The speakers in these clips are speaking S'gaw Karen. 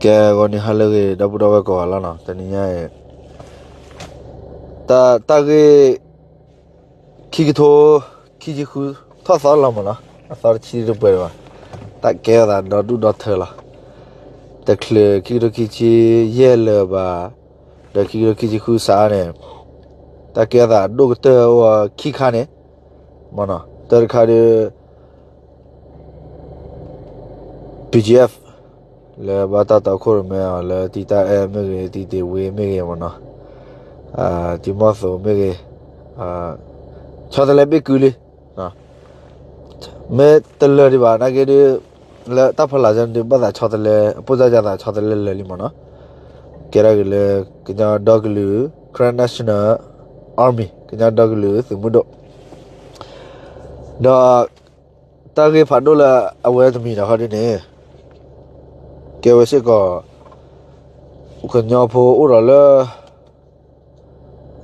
ကဲ ဂီၤနံၤဟါလၢအဂ့ၤ ဒီပုၢ်ဒီဝဲၢ်ကိးဂၤလီၤနီၤ, တနံၤညါအံၤ တၢ်ဂ့ၢ် ခံကထိခံဆံဃု ထီၣ်သီလီၤမးနီၤ, အသီတဆံတပှဲၤဘၣ်, တၢ်ကဲထီၣ်သးဒီဒူၣ်ဒီထၢလီၤ. တချုးခံကထိခံဆံယဲၢ်လၢၤဘၣ် ဒီးခံကထိခံဆံဃုစးန့ၣ် တၢ်ကဲထီၣ်သးဒိၣ်ကတၢၢ်အိၣ်ခံခါန့ၣ် မ့ၢ်နီၤ, တၢ်တခါဒီး BGF လၢဘၣ်တၢ်တီခိၣ်ရိၣ်မဲအီၤလၢတံာ်တာ်အဲၣ်မ့ၢ်ဂ့ၤ, တံာ်တ့ၢ်ဝ့မ့ၢ်ဂ့ၤမ့ၢ်နီၤ, တံာ်မီၢ်သိးမ့ၢ်ဂ့ၤ, ဆီတလဲဘ့ၣ်ကုလံ, မ့ၢ်တလၢာ်ဒံးဘၣ် နာ်က့ဒီး လၢတၢ်ဖီလာ်န့ၣ်ဒီး ဘၣ်သးဆီတလဲ အပိၢ်စၢ်ယသးဆီတလဲလၢာ်လံမ့ၢ်နီၤ, ကဲထီၣ်က့ၤလၢ ကညီဒီကလုာ် Karen National Army ကညီဒီကလုာ်သုးမုၢ်ဒိၣ် ဒီး တၢ်ဂ့ၢ်ဖးဒိၣ်လၢအဝဲတမံၤဒီးဟီဒ်န့ၣ် ကဲဝဲစ့ၢ်ကီး ကညီဖိအိၣ်ဒီးလၢ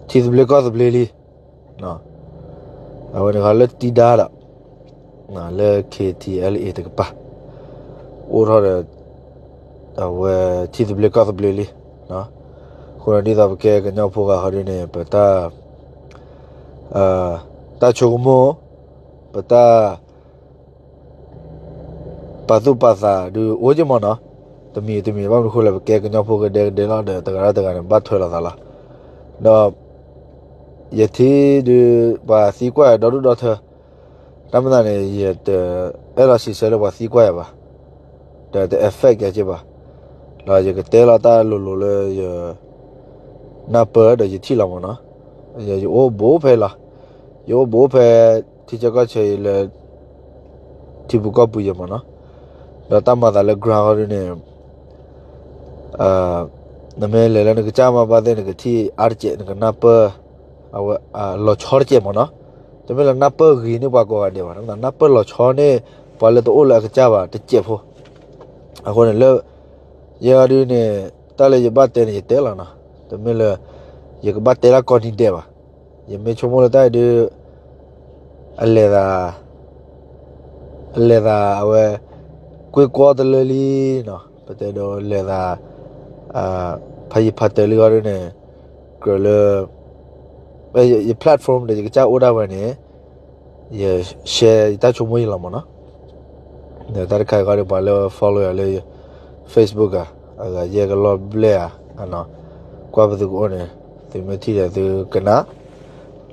ထံသဘျ့ကီၢ်သဘျ့လံ, အဝဲန့ၣ်ဃီလၢတံဒါဒီး လၢ K T L A တကပၤ အိၣ်ထီၣ်ဒီး အဝဲထံသဘျ့ကီၢ်သဘျ့လံ, အဃိန့ၣ်ဒ်သိးပကဲကညီဖိဂၤဟီဒ်န့ၣ် ပတၢ် တၢ်ဆိကမိၣ် ပတၢ် ပာ်သူၣ်ပာ်သးဒုးအိၣ်က့မ့ၢ်နီၤ, တမံၤတမံၤဘၣ်မနုၤဃိလဲၣ် ပကဲကညီဖိကဒဲကဒဲလီၤဒီး တဂၤဒီးတဂၤန့ၣ် ဘၣ်ထွဲလိာ်သးလီၤ. ဒီး ယထံၣ်ဒုး ပှၤသံကွၢ်ယၤဒီဒူၣ်ဒီထၢ, တၢ်မ့ၢ်သးန့ၣ် ယတအဲၣ်ဒိးစံးဆၢလၢပှၤသံကွၢ်ယၤဘၣ်, ဒီးတ affect ယၤက့ဘၣ်, ဒီးယကတဲလီၤတၢ်လိၤလိၤလၢယ နၢ်ပၢၢ်ဒီးယထံၣ်လီၤမ့ၢ်နီၤ, ယအိၣ်ဘူးဖဲလီၤ, ယအိၣ်ဘူးဖဲ ထံဆၢကီၢ်ဆၢအံၤလၢ ထံပူၤကီၢ်ပူၤယဲမ့ၢ်နီၤ, ဒီးတၢ်မၤသးလၢ ground ဟီဒ်န့ၣ် နမ့ၢ်လဲၤလၢနကစၢ်မၤဘၣ်သ့ၣ် နကထံၣ်အါတကဲး နကနၢ်ပၢၢ် အဝဲ လီၤဆီတကဲးမ့ၢ်နီၤ, တမ့ၢ်လၢနၢ်ပၢၢ်ဂ့ၤန့ၢ်ပှၤကိးဂၤဒဲးဘၣ်, နၢ်ပၢၢ်လီၤဆီန့ၢ် ပှၤလၢတအိၣ်လၢအကစၢ်ဘၣ်တကဲးဖိ, အဃိန့ၣ်လၢ ယဲဒုးန့ၣ် တၢ်လၢယဘၣ်တဲန့ၣ် ယတဲလီၤနီၤ, တမ့ၢ်လၢ ယကဘၣ်တဲတၢ်ကိးနံၤဒဲးဘၣ်, ယမ့ၢ်ဆိကမိၣ်လၢတၢ်အံၤဒုး အလဲၤသး အလဲၤသးအဝဲ ကွ့ၢ်ကွီတလၢလံနီၤ, ပတဲဒိးလဲၤသး ဖးယံၤဖးတၢၢ်လံဂီၢ်ဒ်န့ၣ် ကြၢးလၢ ယ platform ဒီးယကစၢ်အိၣ်ဒၣ်ဝဲန့ၣ် ယ share ယတၢ်ဆိကမိၣ်ယံလီၤမ့ၢ်နီၤ, ဒီးတၢ်တခါအံၤဃီဒီး ပှၤလၢ follow ယၤလၢ Facebook ဧါ, အဂၤယဲကလီၢ်ဘျဲၣ်ဧါ, ကွၢ်ပသုကအိၣ်န့ၣ် သုမ့ၢ်ထံၣ်ဒီးသုကနၣ်,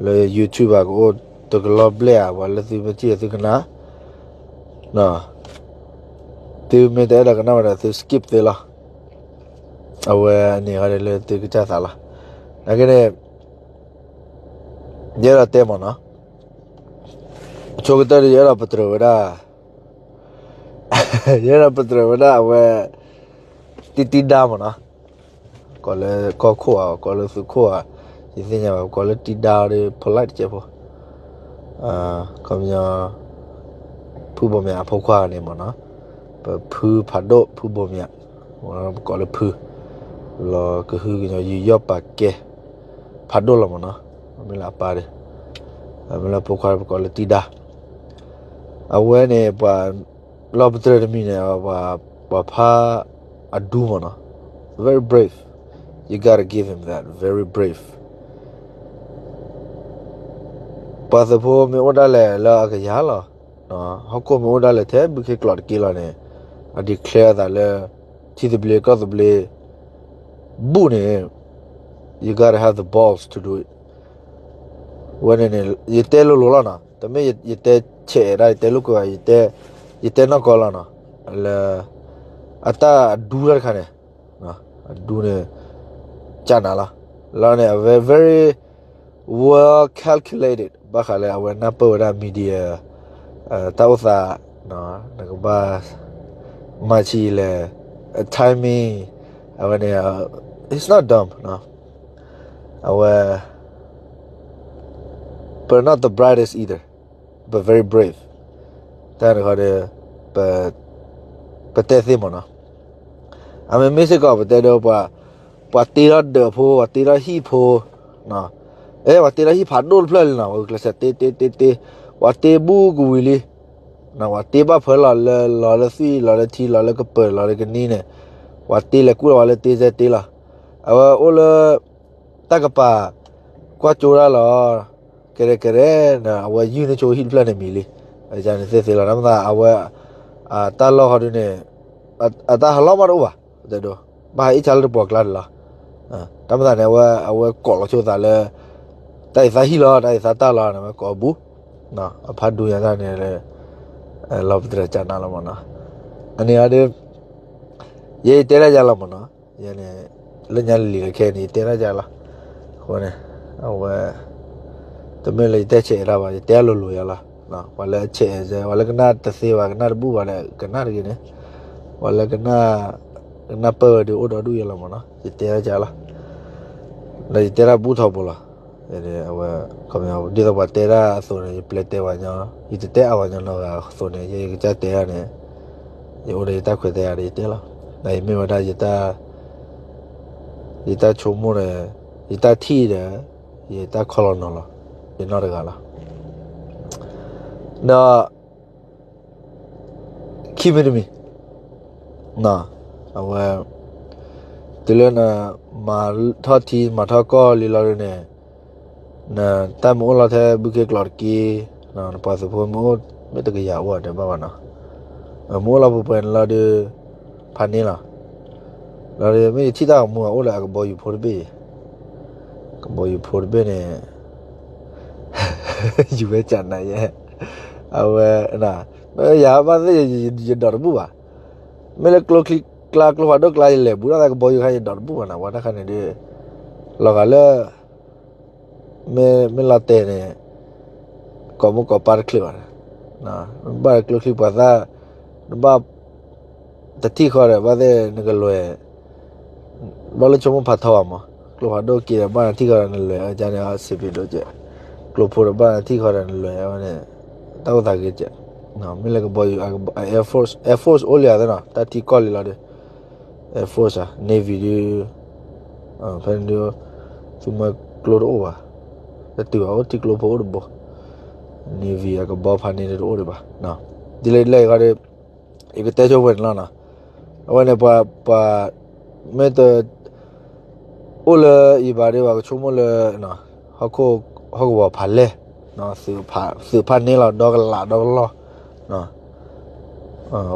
လၢ YouTube ဧါ ကအိၣ်တကလီၢ်ဘျဲၣ်ဧါ, ပှၤလၢသုမ့ၢ်ထံၣ်ဒီးသုကနၣ် သုမ့ၢ်တအဲၣ်ဒိးကနၣ်ဝဲဒီးသု skip သ့လီၤ, အဝဲန့ၣ်ဃီဒီးလၢသုကစၢ်သးလီၤ, နာ်က့န့ၣ် ယအဲၣ်ဒိးတဲမ့ၢ်နီၤ, အဆိကတၢၢ်ဒီး ယအဲၣ်ဒိးပတြၢၤဝဲဒၣ် ယအဲၣ်ဒိးပတြၢၤဝဲဒၣ်အဝဲ တံတံဒါမ့ၢ်နီၤ, ကိးလၢကီၢ်ခိၣ်ဧါ, ကိးလၢသုးခိၣ်ဧါ, ယသ့ၣ်ညါဘၣ်, ပကိးလၢတံဒါဒီး polite တကဲးဖိ, ခီပညီ ဖုဘိၣ်မၠးအဖိခွါန့ၣ်မ့ၢ်နီၤ, ပဖုဖးဒိၣ်ဖုဘိၣ်မၠး, ပကိးလၢဖု, လီၤကဟုကညီၤယူးယီၣ်ပာ်ကဲ ဖးဒိၣ်လီၤမ့ၢ်နီၤ, မ့ၢ်လၢအပၢ်ဒီး မ့ၢ်လၢအဖိခွါပကိးလၢတံဒါ, အဝဲန့ၣ် ပှၤလီၤပတြၢၤတမံၤန့ၣ် ပှၤဖးအဒူမ့ၢ်နီၤ, very brave, you gotta give him that, very brave. ပှၤသုးဖိမ့ၢ်အိၣ်ဒၣ်လဲာ်လၢအကယၤလီၤ, ဟီၣ်ခိၣ်မ့ၢ်အိၣ်ဒၣ်လဲာ်ထဲဘုခ့ကျိးတက့ၢ်လီၤန့ၣ်, အ declare အသးလၢ ထံသဘျ့ကီၢ်သဘျ့ ဘူးန့ၣ် you gotta have the balls to do it. ဝဲန့ၣ်န့ၣ် ယတဲလိၤလိၤလီၤနီၤ, တမ့ၢ်ယတဲဆဲးဒၣ် ယတဲလိာ်ကွဲဘၣ်, ယတဲနီၢ်ကီၢ်လီၤနီၤ, လၢ အတၢ်အဒူတၢ်တခါန့ၣ် အဒူန့ၣ် ကနၤလီၤ, လီၤန့ၣ် very well calculated ဘၣ်ဃးလၢအဝဲနၢ်ပၢၢ်ဝဲဒၣ် media တၢ်အိၣ်သး, နကဘၣ် မၤဆံးလဲၣ်, timing အဝဲန့ၣ် it's not dumb အဝဲ but not the brightest either, but very brave. တၢ်န့ၣ်ဃီဒီး ပတဲသ့မ့ၢ်နီၤ, အမ့မ့ၢ်စ့ၢ်ကီး ပတဲဒီး ပှၤတ့ထီၣ်ဒၢးဖိ ပှၤတ့ထီၣ်ဟံၣ်ဖိ, အဲ ပှၤတ့ထီၣ်ဟံၣ်ဖးဒိၣ်တဖျၢၣ်လံနီၤ, ပကျဲးစၢးတ့တ့တ့တ့, ပှၤတ့ဘူးကဝံၤလံ, ပှၤတ့ဘၣ်ဖၢလီၤလၢ လီၤလၢသွံၣ် လီၤလၢထံ လီၤလၢကပၢၤ လီၤလၢကနံန့ၣ်, ပှၤတ့လဲၤကူၣ်လီၤဝဲလၢတ့စဲတ့လီၤ. အဝဲအိၣ်လၢ တၢ်ကပၤ ကွၢ်ကၠိဒၣ်လီၤ. ကရဲကရဲ အဝဲယုၢ်န့ၢ်ဆိဟံၣ်တဖျၢၣ်န့ၣ်မံၤလံ. အန့ၣ်သ့သ့လီၤ. တၢ်မၤသးအဝဲ အတၢ်လီၢ်ဃီဒုန့ၣ် အတၢ်ဟးလီၢ်မးတအိၣ်ဘၣ်. တဲဒိ ဘၣ်ဟးအ့ၣ်ဆါလၢတပှီၤကျါန့ၣ်လီၤ. တၢ်မၤသးန့ၣ် အဝဲ အဝဲကိးလီၤဆိသးလၢ တၢ်အံၤသးဟံၣ်လီၤ တၢ်အံၤသးတၢ်လီၤန့ၣ် အဝဲကိးအဘူး အဖးဒိၣ်ညါတၢ်န့ၣ် လီၤပတြၢၤကၢ်နးလီၤမးနီၤ. အန့ၣ်အဒု ယဲယတဲတၢ်ယါလီၤမးနီၤ. ယဲန့ၣ် လၢညါလံၤလၢခဲအံၤန့ၣ် ယတဲတၢ်ယါလီၤ. အဃိန့ၣ် အဝဲ တမ့ၢ်လၢယတဲဆဲးအတၢ်ဘၣ် ယတဲအလိၤလိၤယါလီၤ. ပှၤလၢအဆဲး ပှၤလၢကနၣ်တသ့ဘၣ် ကနၣ်တဘူၣ်ဘၣ်ဒီး ကနၣ်တဂ့ၤန့ၣ် ပှၤလၢကနၣ် ကနၣ်ပၢၢ်ဝဲဒုးအိၣ်ဒီးဒူၣ်ယါလီၤမးနီၤ. ယတဲတၢ်ယါလီၤ. ဒီးယတဲတၢ်ဘူၣ်ထီဘိလီၤ. အဝဲ ဒ်သိးပှၤတဲတၢ်အသိးန့ၣ် ယပျဲတဲပှၤညီ ယတတဲအါပှၤညီနီတဂၤအသိးန့ၣ် ယကစၢ်တဲတၢ်န့ၣ် ယအိၣ်ဒီးယတၢ်ခွဲးတၢ်ယာ်ဒီးယတဲလီၤ. ဒီးယမ့ၢ်ဝဲဒၣ် ယတၢ်ဆိကမိၣ်ဒီး ယတၢ်ထံၣ်ဒီး ယတၢ်ခီလီၤနီၤလီၤ ယနီတဂၤလီၤ. ဒီး ခံမံၤတမံၤ အဝဲ တုၤလၢန မၤထီၣ်ထံ မၤထီၣ်ကီၢ်လံလီၤဒုန့ၣ် နတၢ်မ့ၢ်အိၣ်လီၤထဲဘုခ့ကျိးတက့ၢ်, နပှၤသုးဖိမ့ၢ်အိၣ် မ့ၢ်တကယၤအိၣ်တဲဘၣ်ဘၣ်နီၤ, မ့ၢ်အိၣ်လီၤပှဲၤပှဲၤန့ၣ်လီၤဒု ဖးန့ၢ်လီၤ. လီၤဒု မ့ၢ်ယထံၣ်တၢ်ဂီၤမူ အိၣ်လၢအကဘီယူၤဖိတဘ့ၣ်အံၤ, ကဘီယူၤဖိတဘ့ၣ်န့ၣ် ယူၤဝဲကနၤယဲ, အဝဲ ယၤဘၣ်သ့ၣ် ယဒိးတဘူၣ်ဘၣ်. မ့ၢ်လၢကျိချံကျါ ကျိဖးဒိၣ်ကျါ ယလဲၤဘူးထီၣ်သးကဘီယူၤခါ ယဒိးတဘူၣ်ဘၣ်နီၤ, ပှၤတၢ်ခါန့ၣ်ဒု လီၤဂာ်လၢ မ့ၢ်လီၤတဲာ်န့ၣ် ကိးမိၢ်ကိးပၢ်တချုးဘၣ်, ဘၣ်ကျိချံပှၤသၣ် နဘၣ်တထံၣ်ဃီဒီး ဘၣ်သ့ၣ်နကလွဲၤ, ဘၣ်လၢဆိကမိၣ်ဖးထီဘၣ်မး, ကျိဖးဒိၣ်က့ဒီး ဘၣ်နထံၣ်ဃီဒီးနလွဲၤ အကန့ၣ် အဆံးပ့ၤဒိၣ်ကဲး, ကျိဖိဒီးဘၣ်နထံၣ်ဃီဒီးနလွဲၤ အဝဲန့ၣ် တၢ်အိၣ်သးဂ့ၤကဲး, မ့ၢ်လၢကဘီယူၤ Air Force အိၣ်လံဧါသ့ၣ်နီၤ, တၢ်ထံကီၢ်လံလီၤဒု Air Force ဧါ Navy ဒု ဖဲန့ၣ်ဒု သုးမီၤကျိတအိၣ်ဘၣ်, တတုၤဘၣ် အိၣ်ထံကျိဖိအိၣ်တဘိ, Navy အကဘီဖးန့ၣ်ဒုတအိၣ်ဒံးဘၣ်, ဒ်လဲၣ်ဒ်လဲၣ်အံၤဃီဒီး ယကတဲဆိပှဲၤန့ၣ်လီၤနီၤ, အဝဲန့ၣ် ပှၤ ပှၤ မ့ၢ်တ အိၣ်လၢယဘၣ်ဒီး ပှၤကဆိကမိၣ်လၢ ဟီၣ်ခိၣ် ဟီၣ်ကဝီၤဖးလဲၢ်, သုးဖးန့ၢ်လီၤ ဒီကလးဒီကလီၢ်,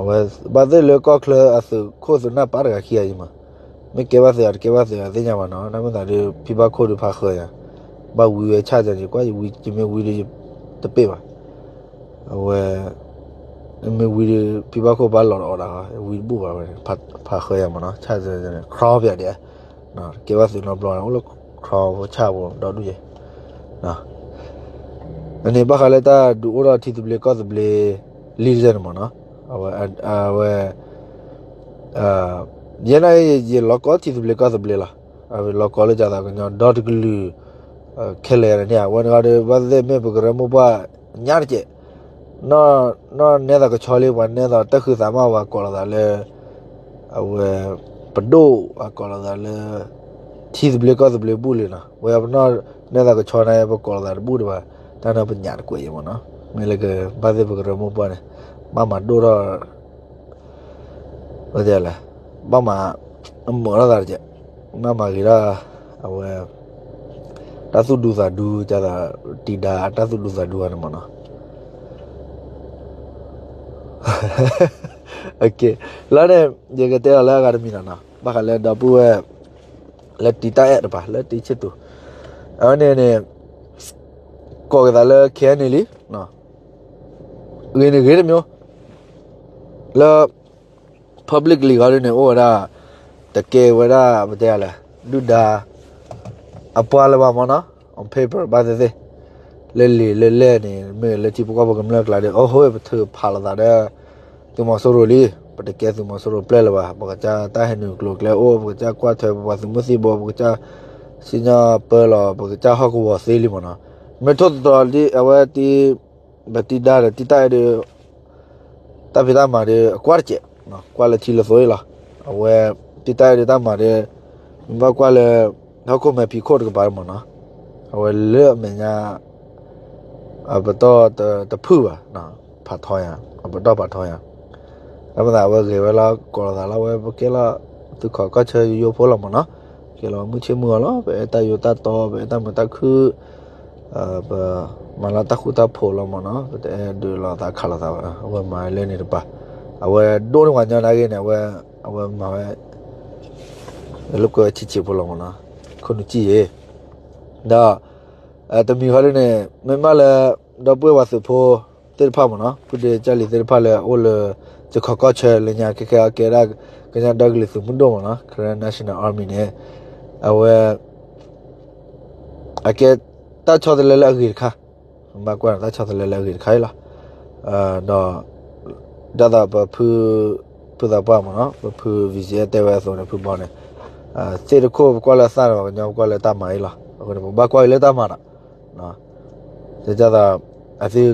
ဝဲ ဘၣ်သ့ၣ်လၢကီၢ်ချၢအသုးခိၣ်သုးနၢ်ပၢ်တဂၤခံဂၤအံၤမး, မ့ၢ်ကဲဘၣ်သုးဧါ တကဲဘၣ်သုးဧါ သ့ၣ်ညါဘၣ်နီၤ, တၢ်မ့ၢ်သးဒုး ဖံဘၣ်ခိၣ်ဒုးဖးဃၢၤယၤ, ဘၣ်ဝံဝဲဆၣ်န့ၣ် ကွၢ်ယဝံ ယမ့ၢ်ဝံဒုး တပ့ၢ်ဘၣ်, အဝဲ မ့ၢ်ဝံဒုး ဖံဘၣ်ခိၣ်ဘၣ်လီၤတအီၣ်ဒၣ်ဃီ ဝံတဘူၣ်ဘၣ်ဝဲ, ဖးဃၢၤယၤမးနီၤ ဆၣ်န့ၣ် ခရီပၠးဒံး, ကဲဘၣ်သုးနီတဘျီန့ၣ် အိၣ်လၢခရီဆၣ်ဖိဒီဒူၣ်ယဲ, အန့ၣ်ဘၣ်ဃးလၢတၢ်ဒုးအိၣ်ထီၣ်ထံသဘျ့ကီၢ်သဘျ့ လံတစဲးန့ၣ်မးနီၤ, အဝဲ ယဲန့ၣ် ယလီၤကီထံသဘျ့ကီၢ်သဘျ့လီၤ, လီၤကီလၢယသးကညီဒီတကလုာ် ခဲလၢာ်န့ၣ် အဝဲန့ၣ်ဃီဒီး ဘၣ်သ့ၣ်သ့ၣ်မ့ၢ်ပကရၢမိၢ်ပှၢ်ညါတကဲး, နီၢ်နဲသးကဆီလံ ပှၤနဲသးတၢ်ဃုသးမး ပှၤကိးလီၤသးလၢ အဝဲ ပဒိၣ် ပှၤကိးလီၤသးလၢ ထံသဘျ့ကီၢ်သဘျ့ဘူၣ်လံနီၤ, ဝဲပနီၢ်နဲသးကဆီန့ၣ် ပကိးလီၤသးတဘူၣ်ဒံးဘၣ်, တၢ်န့ၣ်ပညးတကွဲးယဲမးနီၤ, မ့ၢ်လၢကဘၣ်သ့ၣ်ပကရၢမိၢ်ပှၢ်န့ၣ် ဘၣ်မၤဒိၣ်ထီၣ် ဝဲတဲလဲၣ်, ဘၣ်မၤ မုာ်ထီၣ်သးတကဲး, ဘၣ်မၤဂ့ၤထီၣ် အဝဲ တၢ်သူၣ်ဒူသးဒူ ကသးတံၤဒါ တၢ်သူၣ်ဒူသးဒူအီၤန့ၣ်မးနီၤ, လီၤန့ၣ် ယကတဲအီၤလၢအဂၤတမံၤနီၤနီၤ, ဘၣ်ဃးလၢဒီပုၢ်ဝဲၢ် လၢတံၤတၢ်အဲၣ်တပၤ လၢတံၤဆ့တူ, အဝဲန့ၣ်န့ၣ် ကိးက့ၤသးလၢ ခဲအံၤန့ၣ်လံ ဂ့ၤန့ၣ်ဂ့ၤတမံၤ လၢ public လံၤဂီၤဒ်န့ၣ် အိၣ်ဝဲဒၣ် တကဲဝဲဒၣ် ပတဲလဲၣ် ဒုၣ်ဒါ အပှၤလၢၤဘၣ်မးနီၤ on paper ဘၣ်သ့ၣ်သ့ၣ် လၢလံာ်လၢလဲၢ်န့ၣ် မ့ၢ်လၢထံဖိကီၢ်ဖိကမျၢၢ်ကျါဒီး အိၣ်ဟိ ပထုးဖးလိာ်သးဒီး သုးမီၤစိရိၤလံ, ပတကဲသုးမီၤစိရိၤပျဲၢ်လၢၤဘၣ်, ပကစၢ်တၢ်ဟဲနုာ်ကျိၤကျဲအိၣ်, ပကစၢ်ကွၢ်ထွဲပပှၤသုးမုၢ်သံၣ်ဘိ, ပကစၢ်စံၣ်ညီၣ်ပၢလီၤ, ပကစၢ်ဟီၣ်ကဝီၤသ့လံမးနီၤ, မ့ၢ်ထိၣ်သတြီၤဒ်အဝဲတံၤ ပတံၤဒါဒီးတံၤတၢ်အဲၣ်ဒီး တၢ်ဖံးတၢ်မၤဒီး အကွၢ်တစဲး, ကွၢ်လၢထံလၢသိအံၤလီၤ. အဝဲ တံၤတၢ်အဲၣ်ဒီးတၢ်မၤဒီး မ့ၢ်ဘၣ်ကွၢ်လၢ ဟီၣ်ခိၣ်မဲာ်ဖံးခိၣ်တကပၤမးနီၤ, အဝဲလၢအမဲာ်ညါ အပတီၢ်တဖုၣ်ဘၣ်, ဖးထီယၤ, အပတီၢ်ဖးထီယၤ, တၢ်မၤသးအဝဲဂဲၤဝဲလီၤ ကိးလိာ်သးလီၤဝဲ ပကဲလီၤ သုးခိးကီၢ်ဆၢယိယိဖိလီၤမၢ်နီၤ, ကဲလီၤမုၢ်ဆ့ၣ်မုၢ်ဂီၤလီၤ, ပအဲၣ်တၢ်ယိၤတၢ်တီ ပအဲၣ်တၢ်မုာ်တၢ်ခုၣ်, ပမၤလၢတၢ်ဃူတၢ်ဖိးလီၤမၢ်နီၤ, ပတအဲၣ်ဒုးလိာ်သးခးလိာ်သးဘၣ်, အဝဲမၤဝဲလၢန့ၣ်တပၤ, အဝဲဒိၣ်န့ၢ်ပှၤညီနာ်က့န့ၣ်, အဝဲမၤဝဲ လၢကွဲဝဲဆံးဆံးဖိလီၤမၢ်နီၤ, ခိၣ်နူာ်ကံၣ်ယဲ, ဒီး တမံၤဃီဒ်န့ၣ် မ့ၢ်မးလၢ ဒီပုၢ်ဝဲၢ်ပှၤသုးဖိသ့ၣ်တဖၣ်မၢ်နီၤ, ဖုဒ့ကၢ်လံၤသ့ၣ်တဖၣ်လၢအအိၣ်လၢ သုးခိးကီၢ်ဆၢလၢညါ ခဲကဲအကဲဒၣ် ကညီဒီကလုာ်သုးမုၢ်ဒိၣ်မၢ်နီၤ, Karen National Army န့ၣ်, အဝဲ အကဲတၢ်ဆီတလဲလၢအဂ့ၤတခါ, ဘၣ်ကွၢ်န့ၣ် တၢ်ဆီတလဲလၢအဂ့ၤတခါအံၤလီၤ. ဒီး ဒ်သိးပဖု ဖုသးပှၢ်မၢ်နီၤ, ပဖု V C S တဲဝဲအသိးန့ၣ် ဖုဘီန့ၣ်, သ့ၣ်တခိၣ်ပကွၢ်လၢသၣ်န့ၣ် ပှၤကညီပကွၢ်လၢတၢ်မၤအံၤလီၤ. အဃိန့ၣ် ပဘၣ်ကွၢ်က့ၤလၢတၢ်မၤဒီး ဒ်သိး အသု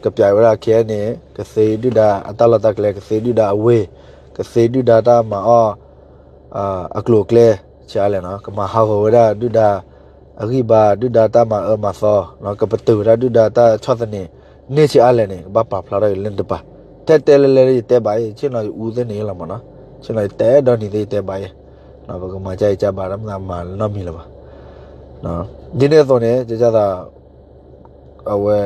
ကပျးဝဲဒၣ်ခဲအံၤန့ၣ် ကသ့ဒုၣ်ဒါအတၢ်လီၢ်တၢ်ကျဲ, ကသ့ဒုၣ်ဒါအဝ့ၢ်, ကသ့ဒုၣ်ဒါတၢ်မၤအီၣ် အကျိၤအကျဲ ဆံးအါလဲၣ်နီၤ, ကမၤဟးဂီၤဝဲဒၣ်ဒုၣ်ဒါအဂံၢ်ဘါ, ဒုၣ်ဒါတၢ်မၤအၢမၤသီ, ကပတုာ်ဝဲဒၣ်ဒုၣ်ဒါတၢ်ဆီၣ်သနံးန့ၢ်ဆံးအါလဲၣ်န့ၣ် ကဘၣ်ပာ်ဖျါထီၣ်က့ၤလၢန့ၣ်တပၤ. ထဲတဲလဲၤလဲၤ ယတဲဘၣ်အံၤ, ဆ့ၣ်နီၤယအူသ့ၣ်န့ၣ်လီၤမၢ်နီၤ, ဆ့ၣ်နီၤယတဲဒီနံၤသ့ၣ်ယတဲဘၣ်အံၤ, ပကမၤကၢ်အံၤကၢ်ဘၣ် တမ့ၢ်မၤလၢနီတမံၤလၢၤဘၣ်. ဒ်န့ၣ်အသိးန့ၣ် ကစၢ်သး အဝဲ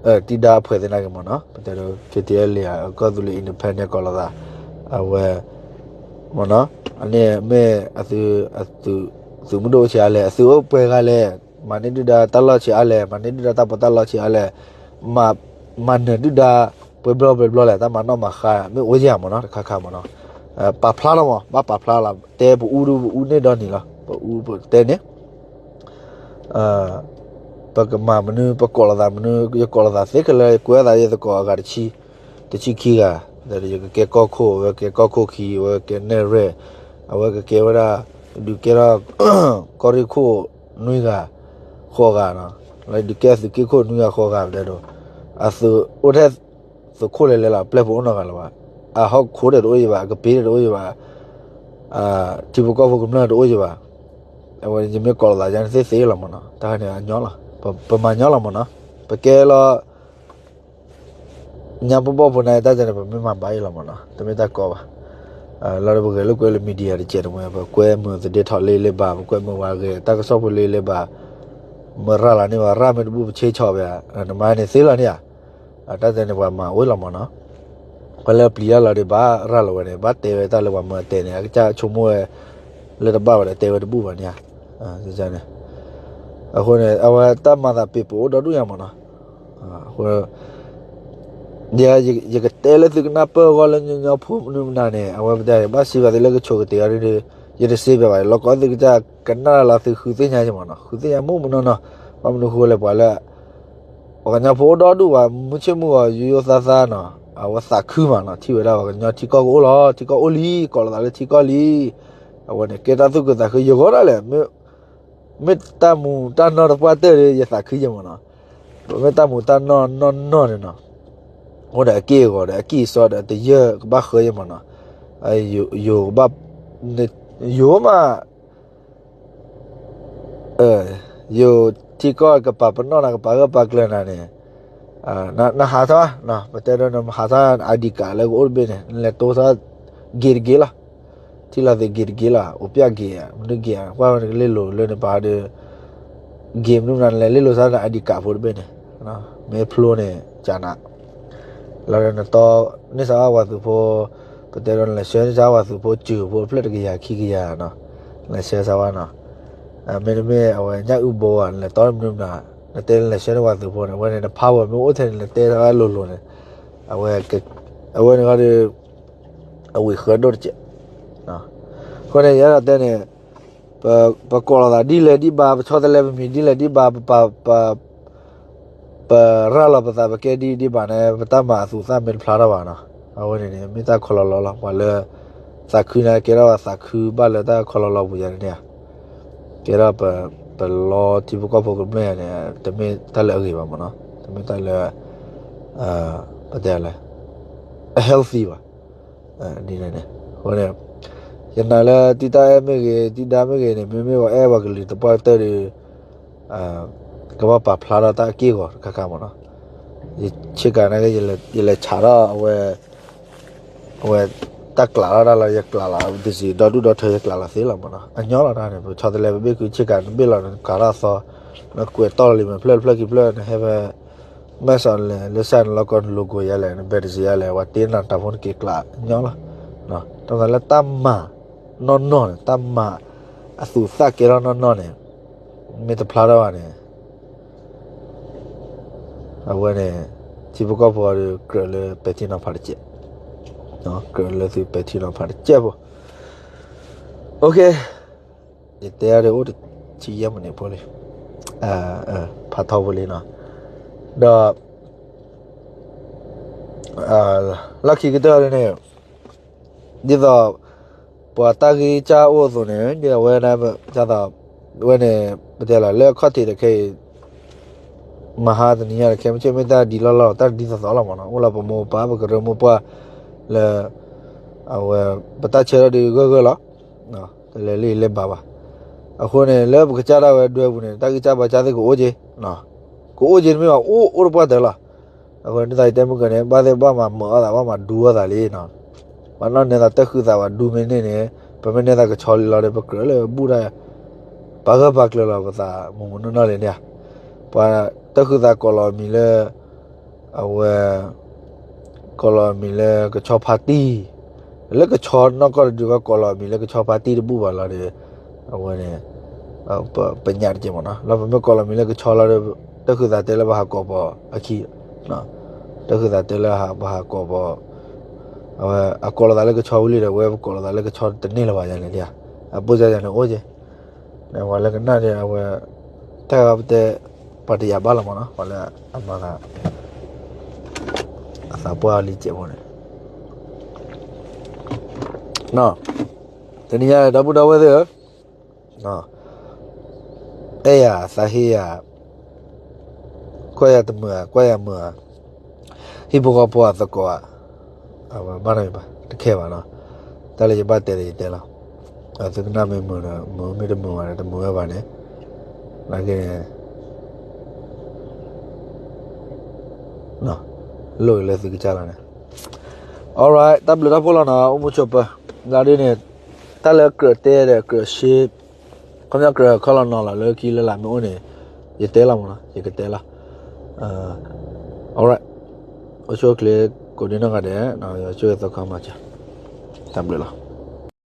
တံၢ်ဒါအဖှဲးသ့ၣ်နာ်က့မ့ၢ်နီၤ, ပတဲဒိ K T L A ကီၢ်သူလ့ၤ independent ကိးလိာ်သး, အဝဲ မ့ၢ်နီၤ, အန့ၣ်မ့ၢ်အသု သုးမုၢ်ဒိၣ်အိၣ်ဆံးအါလဲၣ်, အသုအိၣ်ပှဲၤဂၤလဲၣ်, မၤန့ၢ်ဒုၣ်ဒါတၢ်လီၢ်ဆံးအါလဲၣ်, မၤန့ၢ်ဒုၣ်ဒါတၢ်ပီးတၢ်လီဆံးအါလဲၣ်, မၤနၢၤဒုၣ်ဒါ ပှဲၤဘျီပှဲၤဘျီလဲၣ်, တၢ်မၤနီၣ်မၤဃါ မ့ၢ်အိၣ်ယၤမ့ၢ်နီၤ, တခါခါမ့ၢ်နီၤ, ပာ်ဖျါလီၤမး, ဘၣ်ပာ်ဖျါလီၤ, တဲပအူဒု ပအူန့ၢ်ဒီနံၤလီၤ, ပအူပတဲန့ၣ် ပကမၤမနုၤ ပကိးလိာ်သးမနုၤ, ယကိးလိာ်သးသ့ခဲလၢာ်, ယကွဲးသးယသကိးအဂၤတဆံ, တဆံခံဂၤ, ယကကဲကီၢ်ခိၣ်, အဝဲကဲကီၢ်ခိၣ်ခံ, အဝဲကဲနဲၣ်ရွဲၣ်, အဝဲကကဲဝဲဒၣ် ဒုးကဲထီၣ် ကီၢ်ရ့ၣ်ခိၣ်နွံဂၤဃိးဂၤနီၤ, ဒုးကဲအသုးက့ခိၣ်နွံဂၤဃိးဂၤပတဲဒိ, အသုးအိၣ်ထဲ သုးခိၣ်လဲၤလဲၤလီၤ, ပျဲၢ်ဖိအိၣ်နီတဂၤလၢၤဘၣ်, အဟီၣ်ခိၣ်ဒီးတအိၣ်ယဘၣ်, အကပ့ၤဒီးတအိၣ်ယဘၣ်, ထံဖိကီၢ်ဖိကမျၢၢ်တအိၣ်ယဘၣ်, အဝဲယမ့ၢ်ကိးလိာ်သးယါန့ၣ်သ့သ့လီၤမ့ၢ်နီၤ, တၢ်န့ၣ်အညီလီၤ, ပမၤညီလီၤမ့ၢ်နီၤ, ပကဲလီၤ ညါပဘီၣ်ဖိန့ၣ် တၢ်န့ၣ် ပမ့ၢ်မၤဘၣ်အံၤလီၤမ့ၢ်နီၤ, တမ့ၢ်တၢ်ကီဘၣ်. လီၤဒီးပဂဲၤလိာ်ကွဲလၢ media တကဲးတမှဲ, ပကွဲမုာ်သဒ့ထီၣ်လၢလၢဘၣ်, ပကွဲမုာ်ဝဲဂဲၤတၢ်ကစီၣ်ဖိလၢလၢဘၣ်, မ့ၢ်ရၤလီၤန့ၢ်ဝဲ ရၤမ့ၢ်တဘူၣ်ပဆ့ဆီၣ်ဝဲ, နမၤန့ၣ်သ့လီၤန့ၣ်ဧါ, တၢ်န့ၣ်ပှၤမၤအိၣ်လီၤမ့ၢ်နီၤ, ပှၤလၢပျံၤတၢ်လီၤဒီး ဘၣ်ရၤလီၤဝဲန့ၣ်, ဘၣ်တဲဝဲတၢ်လၢပှၤမၤတဲန့ၣ်, အကစၢ်ဆိကမိၣ်ဝဲ လၢတဘၣ်ဝဲဒီးတဲဝဲတဘူၣ်ဘၣ်န့ၣ်ဧါ, အဃိန့ၣ် အဝဲတၢ်မၤသးပ့ၤပအိၣ်ဒီဒူၣ်ညါမ့ၢ်နီၤ, အဃိ ယကတဲလၢသုကနၢ်ပၢၢ်အဂီၢ်လၢညီညီဖိမနုၤမနုၤန့ၣ်, အဝဲပတဲဘၣ်စံးဘၣ်သုလၢကဆိးကတ့ၤအီၤဒ်ဒီး, ယတစံးဘၣ်ဘၣ်, လီၤကီသ့ၣ်ကစၢ်ကနၣ်လၢသုဃုသ့ၣ်ညါယမ့ၢ်နီၤ, ဃုသ့ၣ်ညါမုၢ်မနီၤနီၤ, ဘၣ်မနုၤဃိလဲၣ် ပှၤလၢ ပှၤကညီဖိအိၣ်ဒီဒူၣ်ဘၣ်, မုၢ်ဆ့ၣ်မုၢ်ဂီၤယိယိသးသးနီၤ, အဝဲသးခုမးနီၤ, ထံၣ်ဝဲဒၣ်ပှၤကညီထံကီၢ်ကအိၣ်လီၤ, ထံကီၢ်အိၣ်လံ, ကိးလိာ်သးလၢထံကီၢ်လံ, အဝဲန့ၣ် ကဲတၢ်သူၣ်ခုသးခုယဂီၢ်ဒၣ်လဲာ်, မ့ၢ်တၢ်မူးတၢ်နီၢ်တပှၢ်တၢၢ်ဒီး ယသးခုယမ့ၢ်နီၤ, ပမ့ၢ်တၢ်မူးတၢ်နီၢ်နီၢ်နီၢ်န့ၣ်နီၤ, အိၣ်ဒီးအက့ၢ်အဂီၤဒီးအကံၢ်အစီဒီးတယၢၢ်ကဘၣ်ဃၢယမ့ၢ်နီၤ, ယိၤကဘၣ်, ယိၤမး ယိၤထံကီၢ်ကပာ်ပနီၣ်နၤ ကပာ်ဂၢၢ်ပာ်ကျၢၤနၤန့ၣ်, နဟးထီၣ်, ပတဲဒီးနဟးထီၣ် ID card လၢကအိၣ်တဘ့ၣ်န့ၣ် နလဲၤတိထီၣ်ဂ့ၤတဂ့ၤလီၤ, ထံၣ်လီၤသ့ဂ့ၤတဂ့ၤလီၤ, အိၣ်ပျဲၢ်ဂ့ၤဧါ, မနုၤဂ့ၤဧါ, ကွၢ်ဝဲနကလ့ၣ်လိၤလၢနပၤဒီး, ဂ့ၤမနုၤမနုၤ နလဲၤလ့ၣ်လိၤစါန ID card ဖိတဘ့ၣ်န့ၣ်, မ့ၢ်ဖျိန့ၣ် ကနၤ လီၤဒီးနတီန့ၢ်စါဝဲသုးဖိ, ပတဲဒီးနလဲၤဆှၢန့ၢ်စါဝဲသုးဖိစုာ်ဖိတဖျၢၣ်တကယၤခံကယၤနီၤ, နလဲၤဆှၢစါဝဲနီၤ, မ့တမ့ၢ်အဝဲညၣ်အုၣ်ဘိဧါ, နလဲၤတီမနုၤမနုၤ, နတဲနလဲၤဆှၢန့ၢ်ဝဲသုးဖိန့ၣ်, အဝဲန့ၣ်နဖးဝဲမ့ၢ်အိၣ်ထဲန့ၣ် နတဲစါဝဲလိၤလိၤန့ၣ်, အဝဲ, အဝဲန့ၣ်ဒီး အဝံၤဃၢဒိၣ်တကဲး, အဃိန့ၣ် ယအဲၣ်ဒိးတဲန့ၣ် ပကိးလိာ်သးဒ်လဲၣ်ဒ်ဘၣ်, ပဆီတလဲပမံၤဒ်လဲၣ်ဒ်ဘၣ်, ပပာ်, ပ ပရၤလီၤပသး ပကဲဒ်ဒ်ဘၣ်န့ၣ် ပတၢ်မၤအသူးအသ့ၣ်မ့ၢ်တဖျါထီၣ်ဘၣ်နီၤ, အဝဲန့ၣ်န့ၣ် မ့ၢ်တၢ်ခီလီၤလီၤလီၤ, ပှၤလၢ သးခုန့ၣ် ကဲထီၣ်သးခုဘၣ်လၢတၢ်ခီလီၤလီၤပူၤယၤန့ၣ်ဧါ, ကဲထီၣ် ပလီထံဖိကီၢ်ဖိကမျၢၢ်ယၤန့ၣ် တမ့ၢ်တၢ်လၢအဂ့ၤဘၣ်မ့ၢ်နီၤ, တမ့ၢ်တၢ်လၢ ပတဲလဲၣ် အ healthy ဘၣ်. ဒ်န့ၣ်န့ၣ် အဃိန့ၣ် ယနာ်လၢတံၢ်တၢ်အဲၣ်မ့ၢ်ဂ့ၤ တံၢ်ဒါမ့ၢ်ဂ့ၤန့ၣ် မ့မ့ၢ်ပှၤအဲၣ်ပှၤကလုာ်သပှၢ်ကတၢၢ်ဒီး ကဘၣ်ပာ်ဖျါထီၣ်တၢ်အက့ၢ်အဂီၤတခါခါမ့ၢ်နီၤ, ယဆ့ကၤနာ်က့ ယလဲၤဆးထီၣ်အဝဲ အဝဲ တၢ်ကျးလီၤတၢ်လီၤ ယကျးလီၤ ဒ်စံး ဒီဒူၣ်ဒီထၢ ယကျးလီၤသ့လီၤမးနီၤ. အညီလီၤတၢ်န့ၣ် ပဆီတလဲ ပဘ့ၣ်ကုဆ့ကၤ နဘ့ၣ်လီၤ နကၤထီၣ်သီ နကွဲးတီၢ်လီၤလံ မ့ၢ်ဖျၢၣ်တဖျၢၣ်ခံဖျၢၣ် နဟဲဖဲ မဲၢ်စီၤလဲၣ် လၢစၢ်နလီၢ်ကီၢ် န logo ယါလဲၣ် န badge ယါလဲၣ် ပှၤတ့နၤတၢ်ဖိ နက့ၤကျးညီလီၤ. တၢ်သးလၢတၢ်မၤနီၢ်နီၢ်န့ၣ် တၢ်မၤအသူးသၣ်ကဲထီၣ်နီၢ်နီၢ်န့ၣ် မ့ၢ်တဖျါထီၣ်ဘၣ်န့ၣ် အဝဲန့ၣ် ထံဖိကီၢ်ဖိဒီး ကြၢးလၢပဲာ်ထံနီၤဖးတကဲး, ကြၢးလၢသုပဲာ်ထံနီၤဖးတကဲးဖိ. ယတဲအီၤဒီးအိၣ်တဆံယဲၢ်မံးနံးဖိလံ, ဖးထီဖိလံနီၤ, ဒီး လၢခံကတၢၢ်န့ၣ် ဒ်သိး ပှၤတၢ်ဂံၢ်စၢ်အိၣ်အသိးန့ၣ် ဒ်အဝဲဒၣ် ဝဲန့ၣ် ပတဲလီၤ လၢအခီၣ်ထံးဒီးခဲအံၤ မဟါတနံၤညါဒီးခဲ မ့ၢ်ဆ့ၣ်မ့ၢ်တၢ်ဒ်လီၢ်လီၢ် တၢ်ဒ်သိးသိးလီၤမးနီၤ, အိၣ်လၢပမိၢ်ပၢ် ပကရၢမိၢ်ပှၢ်လၢ အဝဲ ပတၢ်ဆၢထၢၣ်ဒုးဂၢၢ်ဂၢၢ်လီၤ, တလဲၤလံလဲၤဘၣ်ဘၣ်. အဃိန့ၣ် လၢပကစၢ်ဒၣ်ဝဲဒွဲပူၤန့ၣ် တၢ်ဂံၢ်စၢ်ဘါစၢ်သ့ၣ်ကအိၣ်က့ၤ, ကအိၣ်က့ၤတမ့ၢ်ဘၣ် အိၣ်အိၣ်တပှၢ်တၢၢ်လီၤ. အဃိန့ၣ် ဒ်သိးယတဲမုၢ်ကၢန့ၣ် ဘၣ်သ့ၣ်ဘၣ်မၤမုာ်အီၣ်သး ဘၣ်မၤဒူအီၣ်သးလံနီၤ, ပှၤနီၢ်နဲသးတၢ်ဃုသး ပှၤဒူမ့ၢ်န့ၢ်န့ၣ် ပမ့ၢ်နဲသးကဆီလံလီၤဒီး ပကြၢးလၢဘူၣ်တၢ် ပာ်ဂၢၢ်ပာ်ကျၢၤလီၤပသး မုၢ်မုၢ်နီၢ်နီၢ်လံန့ၣ်ဧါ. ပှၤတၢ်ဃုသးကိးလီၤမံၤလၢ အဝဲ ကိးလီၤမံၤလၢကဆီဖါတံၢ်, လၢကဆီနီၢ်ကီၢ်တဒုကီၢ် ကိးလီၤမံၤလၢကဆီဖါတံၢ်တဘူၣ်ဘၣ်လီၤဒီး အဝဲန့ၣ် ပညၣ်တက့ၢ်မးနီၤ, လၢပမ့ၢ်ကိးလီၤမံၤလၢကဆီလီၤဒီး တၢ်ဃုသးတဲလၢပဟးကိးပီၤအခံ, တၢ်ဃုသးတဲလၢပဟးကိးပီၤ, အဝဲအကိးလီၤသးလၢကဆီဝံၤလံဒီး ဝဲပကိးလီၤသးလၢကဆီတန့ၢ်လၢၤဘၣ်ယၤန့ၣ်လံဧါ, အပိၢ်စၢ်ယၤန့ၣ်အိၣ်က့ၤ ပှၤလၢကနၣ်ဒီးအဝဲ တၢ်ဂၤပတဲ ပှၤတယာ်ဘၣ်လီၤမးနီၤ, ပှၤလၢအမၤသး အသးပှၢ်လံကဲးဖိန့ၣ် တနံၤညါဒီပုၢ်ဒီဝဲၢ်သ့ၣ်ဧၢ, အဲၣ်ယၤသးဟ့ယၤ, ကွၢ်ယၤတမုာ်ဧါ ကွၢ်ယၤမုာ်ဧါ, ဟံၣ်ဖိဃီဖိအသကိးဧါ, အဝဲဘၣ်နီတမံၤဘၣ် တခဲဘၣ်နီၤ, တၢ်လၢယဘၣ်တဲဒီးယတဲလီၤ, သုကနၣ်မ့ၢ်မုာ်ဒီးမုာ် မ့ၢ်တမုာ်ဘၣ်ဒီး တမုာ်ဝဲဘၣ်န့ၣ်, နာ်က့န့ၣ် လိၣ်ဂ့ၤလၢသုကစၢ်လီၤန့ၣ်, alright တၢ်ဘျုးတၢ်ဖှိၣ်လီၤနီၤ အိၣ်မူဆိးပၢၤ, လၢဒ်န့ၣ် တၢ်လၢကြၢးတဲဒီးကြၢးရှ့ ခီပညီကြၢးခီလီၤနီၤလီၤလၢခံလၢလာ်မ့ၢ်အိၣ်န့ၣ် ယတဲလီၤမးနီၤ ယကတဲလီၤ, alright အိၣ်ဆူၣ်အိၣ်ချ့ ကိးဒံနီၢ်ဂၤဒဲး ယွၤဆိၣ်ဂ့ၤသီခါမၤစၢၤ, တၢ်ဘျုးလီၤ.